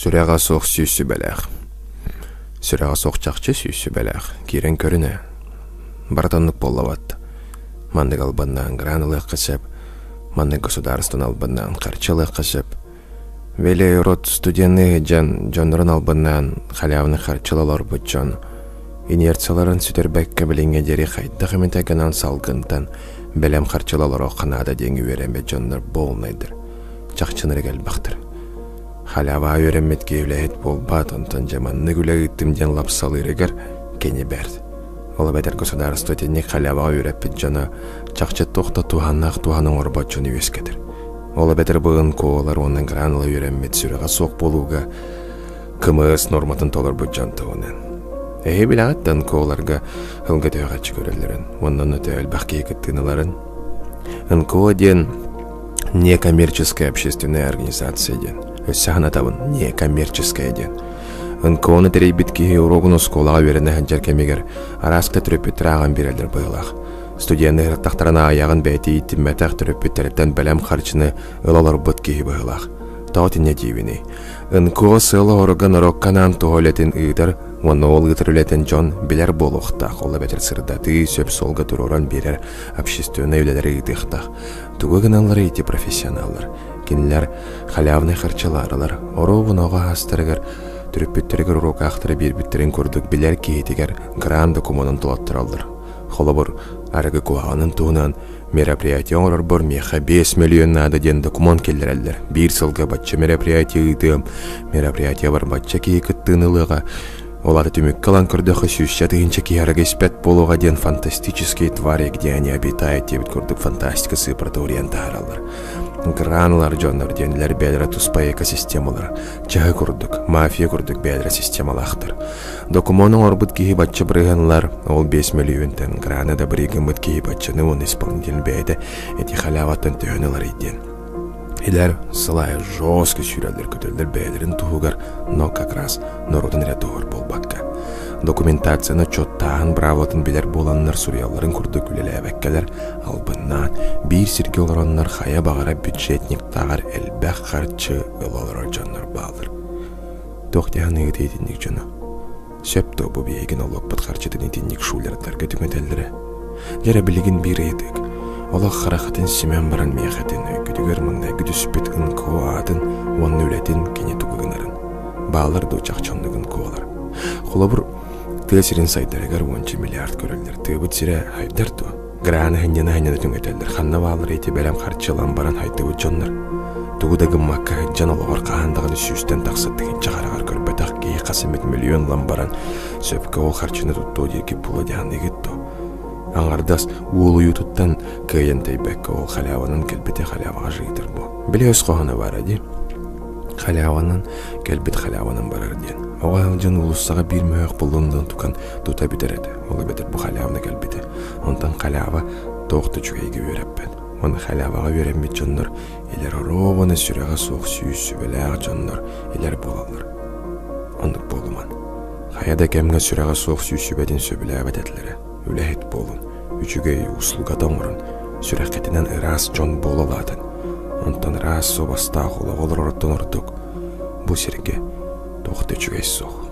Сүрэҕэ суох сүүс сүбэлээх. Сүрэҕэ суох чахчы сүүс сүбэлээх. Киирэн көрүн ээ. Барыта оннук буоллабат. Маннык албыннаан гран ылыахха сөп, маннык государствоны албыннаан харчы ылыахха сөп. Били урут студенныы сылдьан дьоннорун албыннаан халявный харчы ыла олорбут дьон инерцияларын сүтэрбэккэ билиҥҥэ диэри хайдах эмитэ гынан салгынтан бэлэм харчы ыла олоруохха наада диэҥҥэ үөрэммит дьоннор буолунайдар, чахчыны эрэ элбэхтэр. Халява үөрэммит киһи үлэһит буолбат, онтон дьэ маннык үлэ ыыттым диэн лапсалыырыгар кини бэрт. Ол эбэтэр государство итинник халяваҕа үөрэппит дьоно чахчы туох да туһааннаах туһаны оҥорбот дьону үөскэтэр. Ол эбэтэр быгын куолар уонна гран ыла үөрэммит сүрэҕэ суох буолууга кымыс норматын толорбут дьон туһунан. Эһи билэҕит да НКО-ларга ылга төһөҕөччү көрөллөрүн уонна онно төһө элбэх киһи кыттыыналарын. НКО диэн некоммерческая общественная организация диэн. Өссө санатабын, некоммерческая диэн. НКО-ну тэрийбит киһи уруогун оскуолаҕа үөрэнэ сылдьар кэмигэр арааска төрөппүттэр ааҕан биэрэллэр быһыылаах. Студеннар ыһыктахтарына айаҕын бэйэтэ ииттиммэтэх төрөппүттэриттэн бэлэм харчыны ыла олорбут киһи быһыылаах. Тоҕо итиннэ диибиний? НКО сыала-соруга норуокка анаан туһа үлэтин ыытар уонна ол ыытар үлэтин дьон билэр буолуохтаах, ол эбэтэр сырдатыы, сөп суолга туруоран биэрэр общественнай үлэлэри ыытыахтаах. Тугу гыналларый ити профессионаллар? Кинилэр халявнай харчылаарылар, оруобуна оҕо аастарыгар төрөппүттэригэр уруок аахтара биэрбиттэрин курдук билэр киһитигэр грант докумуонун толоттороллор. Холобур, арыгы куһаҕанын туһунан мероприятие оҥорорбор миэхэ 5 мөлүйүөн наада диэн докумуон киллэрэллэр. Биир сылга бачча мероприятие ыытыам, мероприятиебар бачча киһи кыттыыны ылыаҕа, Ол аата түмүккэ ылан көрдөххө сүүсчэ тыһыынча киһи арыгы испэт буолуоҕа диэн фантастические твари, где они обитают диэбит курдук фантастика сыыппарата уруйан таһаараллар. Гранулар дьоннор диэнилэр бэйэлэрэ туспа экосистемалар, чаһы курдук, мафия курдук бэйэлэрэ системалаахтар. Докумуон оҥорбут киһи бачча бырыһыанылар, ол 5 мөлүйүөнтэн граны да бырыгыммыт киһи баччаны уонна исполнитель бэйэтэ ити халяваттан төһөнү ыларый диэн. Илэр сылайа жестко сүүрэллэр көтөллөр бэйэлэрин туһугар, но как раз норуотун эрэ туһугар буолбакка. Документацияны отчуоттааһын быраабылатын билэр буоланнар суруйалларын курдук үлэлээбэккэлэр албыннаан, биир сиргэ олороннор хайа баҕара бюджетниктааҕар элбэх харчы ыла олорор дьоннор бааллар. Туох дии саныыгыт итинник дьону? Сөп дуо бу биһиги нолуокпут харчытын итинник шулердарга түҥэтэллэрэ? Дьэ эрэ билигин биир ыйытык. Олох харахатын симэн баран миэхэтин өйгүтүгэр маҥнайгы түспүт НКО аатын уонна үлэтин кини тугу гынарын. Бааллар дуо чахчы оннук НКОлар? Холобур, тыа сирин сайдарыгар уонча миллиард көрөллөр. Тыабыт сирэ хайдар дуо? Граны ханньана-ханньана түҥэтэллэр, ханна бааллар ити бэлэм харчы ылан баран хайдыбыт дьоннор. Тугу да гыммакка сылдьан олоҕор хаһан даҕаны сүүстэн тахса тыһыынча хараҕар көрбөтөх киһи хас эмит мөлүйүөн ылан баран сөпкө ол харчыны туттуо диэки була дьаһаныгыт дуо? Аҥардас уолуйуутуттан кыайан тэйбэккэ ол халяванан кэлбити халяваҕа жыытар буо. Били өс хоһооно баара дии. Халяванан кэлбит халяванан барар диэн. Оҕо сылдьан уулуссаҕа биир мөһөөх буллун да тукан тута бүтэр этэ. Ол эбэтэр бу халявна кэлбитэ. Онтон халява туох да үчүгэйгэ үөрэппэт. Уонна халяваҕа үөрэммит дьоннор илэр оруобуна сүрэҕэ суох сүүс сүбэлээх дьоннор илэр буолаллар. Оннук буолуман. Хайа да кэмҥэ сүрэҕэ суох сүүс сүбэтин сөбүлээбэт этилэрэ. Үлэһит буолун, үчүгэй услугата оҥорон, сүрэххитинэн ыраас дьон буола улаатан, онтон ыраас суобастаах олоҕу олорортон ордук бу сиргэ туох да үчүгэй суох.